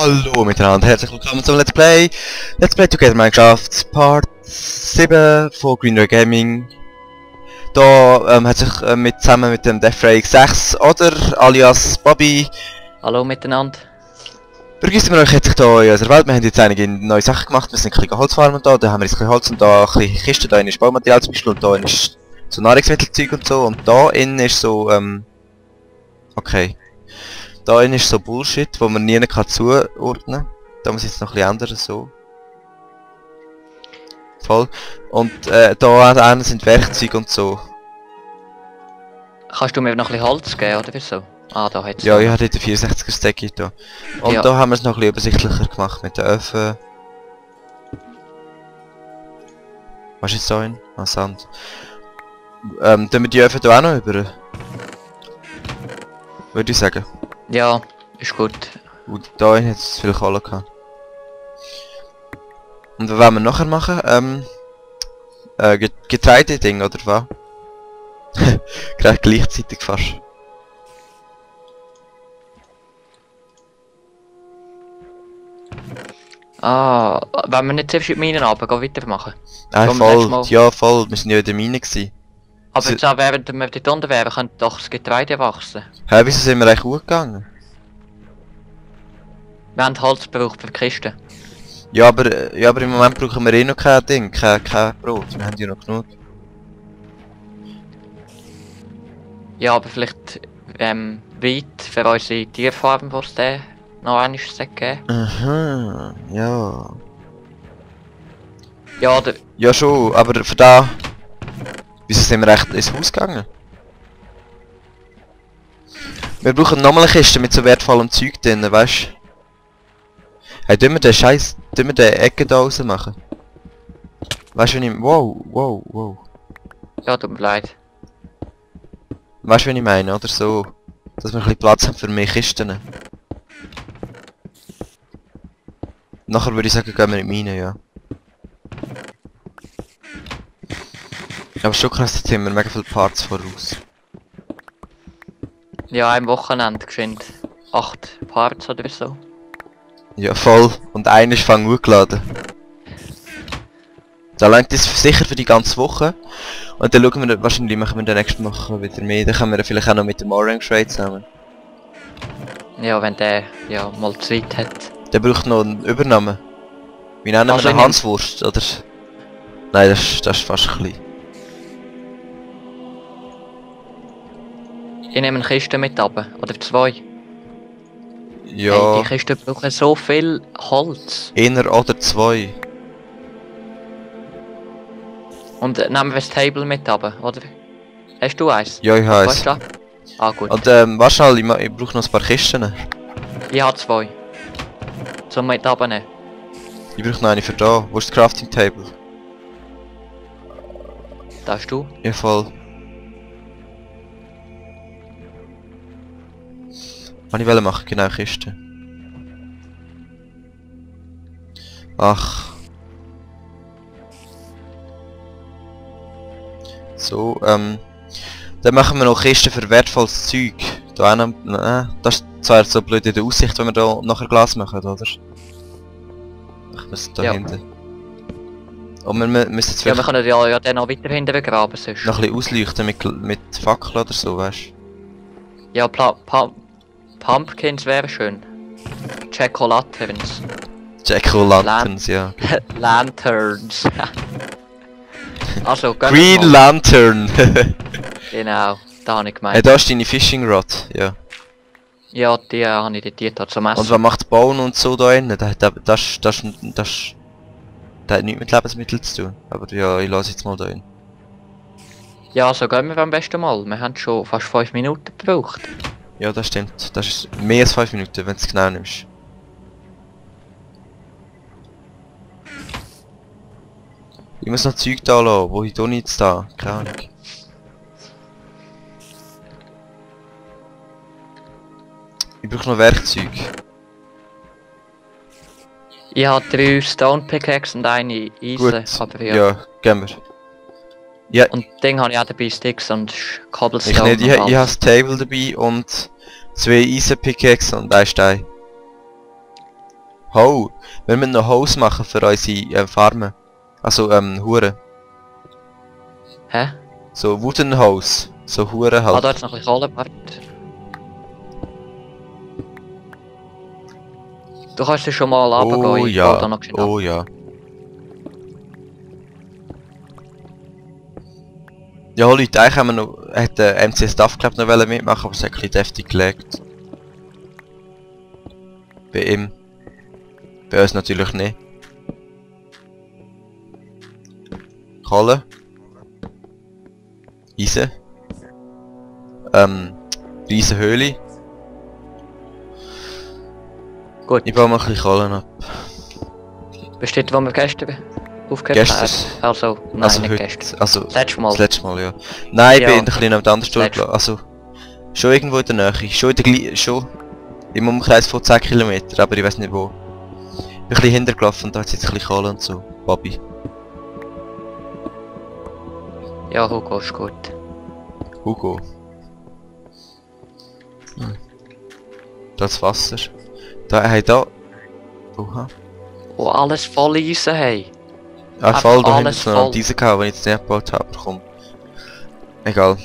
Hallo miteinander, herzlich willkommen zum Let's Play Together Minecraft Part 7 von Greenray Gaming. Da hat sich zusammen mit dem Deathray X6 oder alias Bobby. Hallo miteinander. Begrüßen wir euch jetzt hier in unserer Welt. Wir haben jetzt einige neue Sachen gemacht, wir sind ein bisschen Holzfarmen da, da haben wir jetzt ein bisschen Holz und da ein bisschen Kisten, da ist Baumaterial zum Beispiel und da ist so Nahrungsmittelzeug und so und da innen ist so okay. Da innen ist so Bullshit, wo man nie kann zuordnen kann. Da muss ich jetzt noch ein bisschen ändern, so. Voll. Und da hinten sind Werkzeuge und so. Kannst du mir noch ein bisschen Holz geben, oder wieso? Ah, da hat's. Ja, ich hatte den 64er Stack hier. Und ja. Da haben wir es noch ein bisschen übersichtlicher gemacht mit den Öfen. Was ist jetzt da hin? Ah, Sand. Tun wir die Öfen hier auch noch über? Würde ich sagen. Ja, ist gut. Und da hat es viel Kohle gehabt. Und was wollen wir nachher machen? Getreide-Ding oder was? Gerade gleichzeitig fast. Ah, wenn wir nicht zuerst in die Minen runter, weitermachen? Voll, ja voll, wir sind ja in der Mine gewesen. Aber jetzt auch während wir dort unten wären, könnte doch das Getreide wachsen. Hä, wieso sind wir eigentlich hochgegangen? Wir haben Holz gebraucht für die Kiste. Ja, aber im Moment brauchen wir eh noch kein Ding, kein Brot, wir haben ja noch genug. Ja, aber vielleicht weit für unsere Tierfarben, wo es den noch einmal geben. Aha, ja. Ja, oder... Ja schon, aber für da... Wieso sind wir echt ins Haus gegangen? Wir brauchen nochmal eine Kiste mit so wertvollem Zeug drin, weißt du? Hey, tun wir den Ecke da raus machen? Weißt du, wenn ich... Wow. Ja, tut mir leid. Weißt du, was ich meine, oder so? Dass wir ein bisschen Platz haben für mehr Kisten. Nachher würde ich sagen, gehen wir in die Mine, ja. Aber schon krass, jetzt haben wir mega viele Parts voraus. Ja, am Wochenende geschwind 8 Parts oder so. Ja, voll. Und einer ist fang hochgeladen. Da langt das sicher für die ganze Woche. Und dann schauen wir, wahrscheinlich machen wir den nächsten Woche wieder mehr. Dann können wir vielleicht auch noch mit dem Orange Raid zusammen. Ja, wenn der ja mal Zeit hat. Der braucht noch einen Übernahme. Wie nennen wir den? Hanswurst, oder? Nein, das ist fast ein bisschen. Ich nehme eine Kiste mit runter, oder 2. Ja. Hey, die Kisten brauchen so viel Holz. Einer oder 2. Und nehmen wir das Table mit runter, oder? Hast du eins? Ja, ich habe eins. Ah, gut. Und warte schnell, ich brauche noch ein paar Kisten. Ich habe 2. Zum mit runternehmen. Ich brauche noch eine für da. Wo ist das Crafting Table? Da hast du. Ja, voll. Was ich machen, genau, Kiste. Ach. So, dann machen wir noch Kisten für wertvolles Zeug. Da das ist zwar so blöd in der Aussicht, wenn wir da nachher Glas machen, oder? Ich muss da hinten. Und wir müssen jetzt ja, wir können ja dann noch weiter hinten begraben, sonst. noch ein bisschen ausleuchten mit Fackeln oder so, weißt du? Ja, Pumpkins wäre schön. Jack-o'-lanterns. Jack-o'-lanterns, ja. Lanterns. Also, Green Lantern! Genau, da habe ich gemeint. Hey, da ist deine Fishing Rod, ja. Ja, die habe ich dort zum Essen. Und was macht Bauen und so da innen? Das hat nichts mit Lebensmitteln zu tun. Aber ja, ich lasse jetzt mal da hin. Ja, so gehen wir am besten mal. Wir haben schon fast 5 Minuten gebraucht. Ja, das stimmt. Das ist mehr als 5 Minuten, wenn du es genau nimmst. Ich muss noch Zeug da lassen, wo ich da nichts da. Keine Ahnung. Ich brauche noch Werkzeug. Ich habe 3 Stone Pickaxe und eine Eisen. Aber ja, gehen wir. Ja. Und Ding habe ich auch dabei, Sticks und Cobblestone. Ich nicht, ich habe das Table dabei und 2 Eisen Pickaxe und 1 Stein. Ho! Wir müssen noch Haus machen für unsere Farmen. Also, Huren. Hä? So Wooden House. So Huren Ah, halt. da ist noch ein bisschen Kohlenbart. Du kannst dich schon mal runtergehen, Oh ich baue da ja, noch schnell ab. oh ja. Ja Leute, eigentlich haben wir noch, hätte MC Stuff Club noch mitmachen, aber es hat ein bisschen deftig gelegt. Bei ihm. Bei uns natürlich nicht. Kohle. Eisen. Riesenhöhle. Gut, Ich baue mal ein bisschen Kohlen ab. besteht, wo wir gestern aufgehört haben? Gestern. Also, nein, Also nicht heute, gestern. also Das letzte Mal. das letzte Mal, ja. Nein, ich Ja. bin ein bisschen am anderen Stuhl Letztes- Also, schon irgendwo in der Nähe. Schon in der schon im Umkreis von 10 Kilometern, aber ich weiß nicht wo. Ich bin ein bisschen hintergelaufen und da hat jetzt ein bisschen Kohle und so. Bobby. Ja, Hugo ist gut. Hugo. Das Wasser. Da, hey, da. Oha. Wo alles voll Eisen haben. Ah, Einfach voll, da hinten alles so noch voll. diese gehabt, die ich jetzt nicht gebaut habe. Komm. Egal.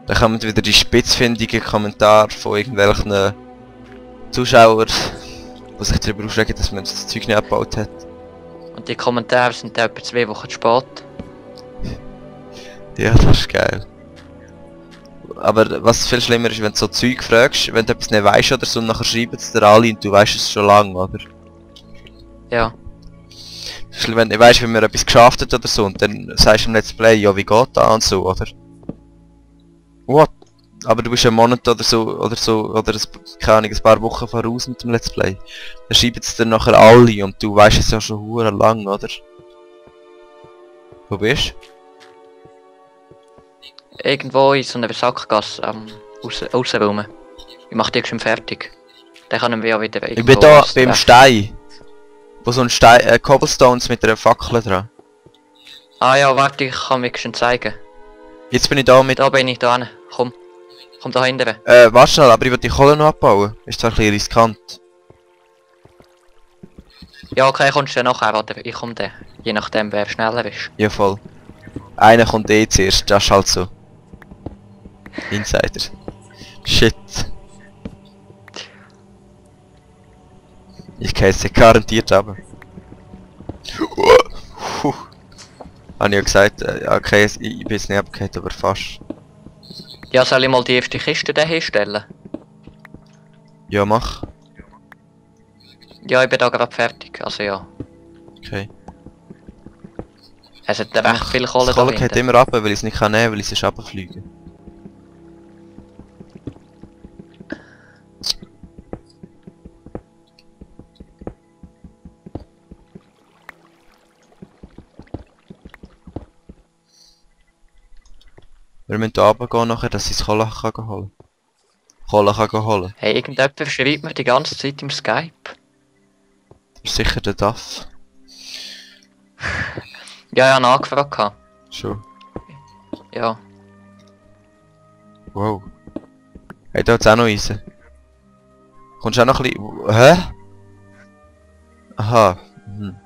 Da kommen wieder die spitzfindigen Kommentare von irgendwelchen Zuschauern, die sich darüber aufregen, dass man das Zeug nicht abgebaut hat. Und die Kommentare sind etwa 2 Wochen zu spät. Ja, das ist geil. Aber was viel schlimmer ist, wenn du so Zeug fragst, wenn du etwas nicht weißt oder so, und nachher schreiben es dir alle und du weißt es schon lange, oder? Ja. Wenn du weißt, wenn man etwas geschafft hat oder so, und dann sagst du im Let's Play, ja wie geht das und so, oder? What? Aber du bist einen Monat oder keine Ahnung, ein paar Wochen voraus mit dem Let's Play. Dann schreiben es dir nachher alle und du weißt es ja schon hure lang, oder? Wo bist Irgendwo in so einer Sackgasse rausräumen. Ich mach die schon fertig. Dann können wir ja wieder du? Ich irgendwo bin da was beim treffen. Stein. Wo so ein Stein, Cobblestones mit einer Fackel dran. Ah ja, warte, ich kann mich schon zeigen. Jetzt bin ich da mit... Da bin ich da hin. Komm. Komm da hinten. warte schnell, aber ich will die Kohle noch abbauen. Ist zwar ein bisschen riskant. Ja, okay, kommst du dann nachher, warte, ich komm dann. Je nachdem, wer schneller ist. Ja voll. Einer kommt eh zuerst, das ist halt so. Insider. Shit. Ich kann jetzt garantiert aber. Habe ich ja gesagt, okay, ich bin jetzt nicht abgehakt, aber fast. Ja, soll ich mal die erste Kiste da hinstellen? Ja, mach. Ja, ich bin da gerade fertig, also ja. Okay. Es hat recht viel Kohle Das da Kohle geht hinten. immer ab, weil ich es nicht kann nehmen, weil ich es runterfliegen. Wir müssen hier runtergehen nachher, dass ich das Kohle kann holen. Kohle kann holen. Hey, irgendjemand schreibt mir die ganze Zeit im Skype. Das ist sicher der Duff. Ja, ich habe angefragt. gehabt. Schon. Ja. Wow. Hey, da hat's auch noch Eisen. Kommst du auch noch ein bisschen... Hä? Aha. Mhm.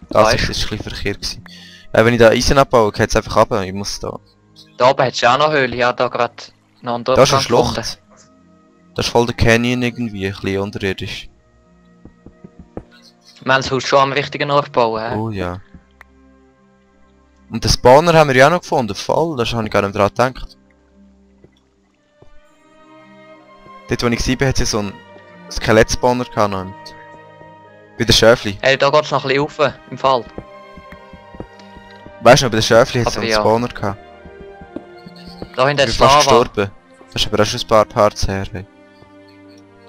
Das Weißt ist du? ein bisschen verkehrt gewesen. Wenn ich da Eisen abbaue, geht's einfach runter. Ich muss da... Da oben hat es ja auch noch Höhle, ich habe da gerade noch einen Da ist eine Durchgang gefunden. Schlucht. Das ist voll der Canyon irgendwie, ein bisschen unterirdisch. Wir haben das Haus schon am richtigen Ort bauen. hä? Oh ja. Und den Spawner haben wir ja auch noch gefunden, voll, das habe ich gar nicht dran gedacht. Dort wo ich war, hat es ja so einen Skelett-Spawner gehabt noch. Bei der Schäfli. Hey, da geht es noch ein bisschen rauf, im Fall. Weißt du noch, bei der Schäfli hat es so Aber einen ja. Spawner gehabt. Da hinten Ich hat bin es fast Lava. gestorben. Das ist aber auch schon ein paar Parts her. Hey.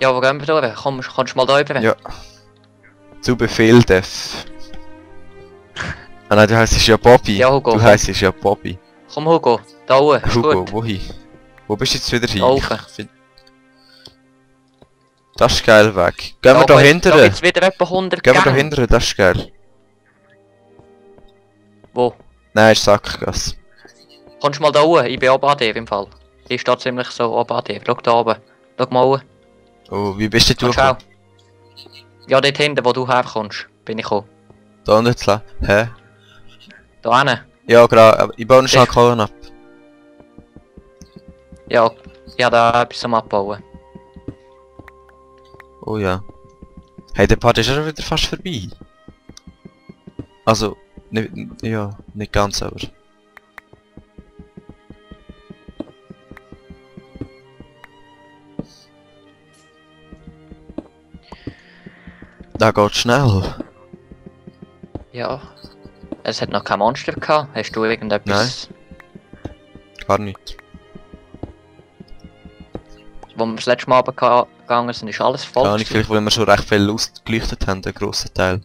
Ja, wo gehen wir durch? Komm, kannst du mal da rüber? Ja. Zu Befehl, Def. Ah nein, du heisst ja Bobby. Ja, Hugo, Du komm. heisst ja Bobby. Komm, Hugo, da oben, ist Hugo, gut. wohin? Wo bist du jetzt wieder hin? Da oben. Das ist geil weg. Gehen wir da Da hinten? gibt's wieder etwa 100 Gehen wir da Gänge. hinten, das ist geil. Wo? Nein, ist Sackgasse. Kommst du mal da oben? Ich bin oben an dir im Fall. Ich stehe ziemlich so oben an dir. Schau da oben. Schau mal oben. Oh, wie bist du Komm, schau. Ja, dort hinten, wo du herkommst, bin ich gekommen. Da unten jetzt lassen. Hä? Da hinten. Ja, gerade. Aber ich baue schnell Kohlen ab. Ja, ich habe da etwas am Abbauen. Oh ja. Hey, der Part ist ja schon wieder fast vorbei. Also, nicht, ja, nicht ganz, aber... Da geht schnell. Ja. Es hat noch kein Monster gehabt. Hast du irgendetwas... Gar nicht. Wo wir das letzte Mal gegangen sind, ist alles voll. Gar nicht, vielleicht weil wir schon recht viel ausgeleuchtet haben, den grossen Teil.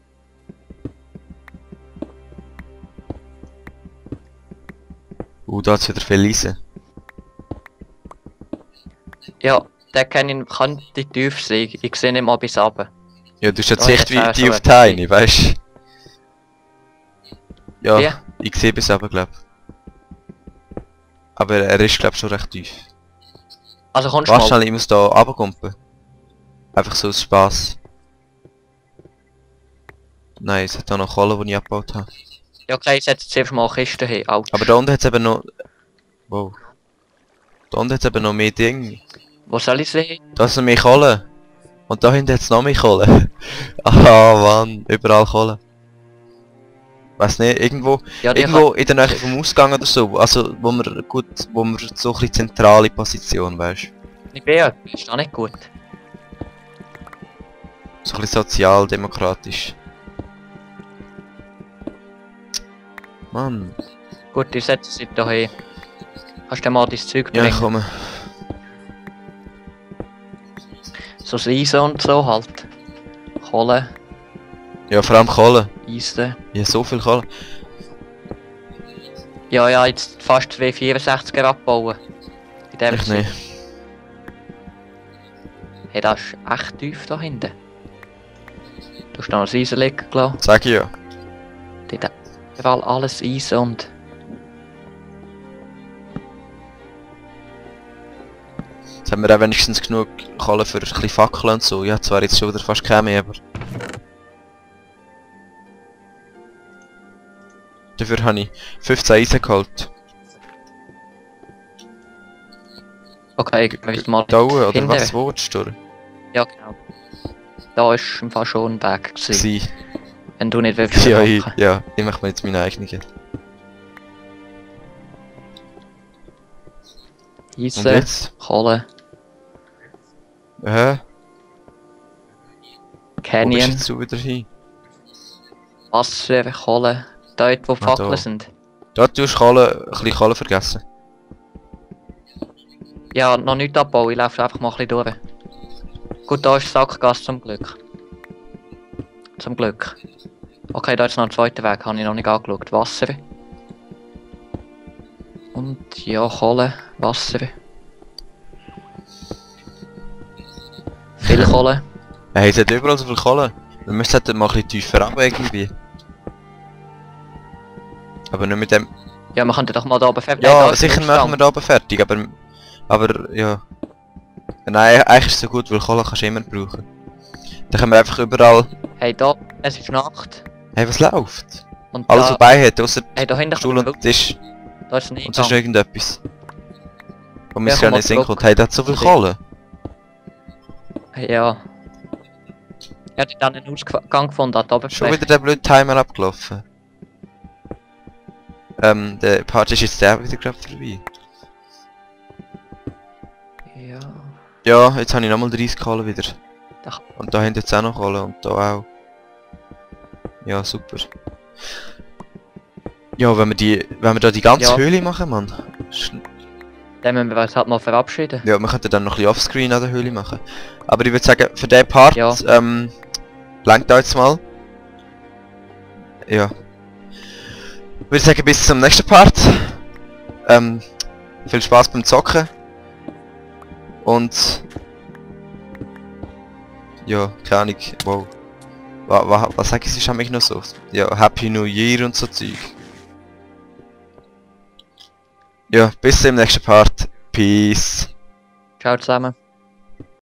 Da hat's wieder viel Eisen. Ja, der kann die tief sein. Ich sehe nicht mal bis runter. Ja, du hast jetzt Da echt ist wie jetzt die auch auf so Tiny, weißt du? Ja, Wie? ich sehe bis aber glaub. Aber er ist glaub schon recht tief. Also kommst du Warte mal. schnell, ich muss da runterkumpen. Einfach so aus Spaß. Nein, es hat da noch Kohle, die ich abgebaut habe. Ja, okay, ich setze zuerst mal Kisten hin. Autsch. Aber da unten hat es eben noch... Wow. Da unten hat es eben noch mehr Dinge. Wo soll ich sehen? Da ist noch mehr Kohle. Und da hinten hat es noch mehr Kohle. Ah Mann, überall Kohle. Weiß nicht, irgendwo Ja, die irgendwo in der Nähe vom Ausgang oder so. Also wo wir gut, wo wir so ein bisschen zentrale Position, weißt Ich bin ja, ist auch nicht gut. so ein bisschen sozialdemokratisch. Mann. Gut, ich setze sie da hin. Kannst du mal dein Zeug Ja, bringen? ich komme. So das Eisen und so halt. Kohle, Ja, vor allem Kohle. Eisen. Ja, so viel Kohle. Ja, ja, jetzt fast 264er abbauen. In dem Ich Sinn. nicht. Hey, das ist echt tief da hinten. Du hast noch das Eisen liegen gelassen. Sag ich ja. Dort hat überall alles Eisen und... Jetzt haben wir auch wenigstens genug Kohle für ein bisschen Fackeln und so. Ja, zwar jetzt schon wieder fast keine mehr, aber... Dafür habe ich 15 Eisen geholt. Okay, ich möchte mal... Da oben, oder hinten. was willst du? Ja, genau. Da ist im Fall schon ein Berg gewesen. Sie. Wenn du nicht willst, Ja, machen. ich mache mir jetzt meine eigenen. Und Eisen, jetzt? Kohle, Hä? Wo bist Canyon, jetzt du wieder hin? Wasser, Kohle. Dort wo Fackeln da. sind. Da tust du ein bisschen Kohle vergessen. Ja, noch nicht abbauen, ich laufe einfach mal ein bisschen durch. Gut, da ist Sackgasse zum Glück. Zum Glück. Okay, da ist noch ein zweiter Weg, habe ich noch nicht angeschaut. Wasser. Und ja, Kohle, Wasser. Viel Kohle. Hey, es hat überall so viel Kohle. Wir müssen halt mal ein bisschen tiefer runter irgendwie. Aber nicht mit dem... Ja, wir könnten doch mal da oben fertig. Ja, da ist sicher der machen wir Ausgang. da oben fertig, aber... Aber, ja... Nein, eigentlich ist es so gut, weil Kohle kannst du immer brauchen. Dann können wir einfach überall... Hey, da, es ist Nacht. Hey, was läuft? Und Alles da, vorbei hat, ausser hey, da hinten Stuhl und Tisch. Da ist ein Und sonst Eingang. irgendetwas. Wo mir Ja, es gar komm mal nicht Sinn zurück. kommt. Hey, der hat so viel Kohle. Ja. Er hat dann einen Ausgang gefunden, hat oben Schon wieder der blöde Timer abgelaufen. Der Part ist jetzt der wieder gerade vorbei. Ja. Ja, jetzt habe ich nochmal 30 Kohle wieder. Ach. Und da hinten jetzt auch noch Kohle und da auch. Ja, super. Ja, wenn wir da die ganze Ja. Höhle machen, Mann. Dann müssen wir uns halt mal verabschieden. Ja, wir könnten dann noch ein bisschen offscreen an der Höhle machen. Aber ich würde sagen, für den Part, Ja. langt da jetzt mal. Ja. Ich würde sagen, bis zum nächsten Part. Viel Spaß beim Zocken. Und... Ja, keine Ahnung, wow. Was sag ich mich noch so? Ja, Happy New Year und so Zeug. Ja, bis zum nächsten Part. Peace. Ciao zusammen.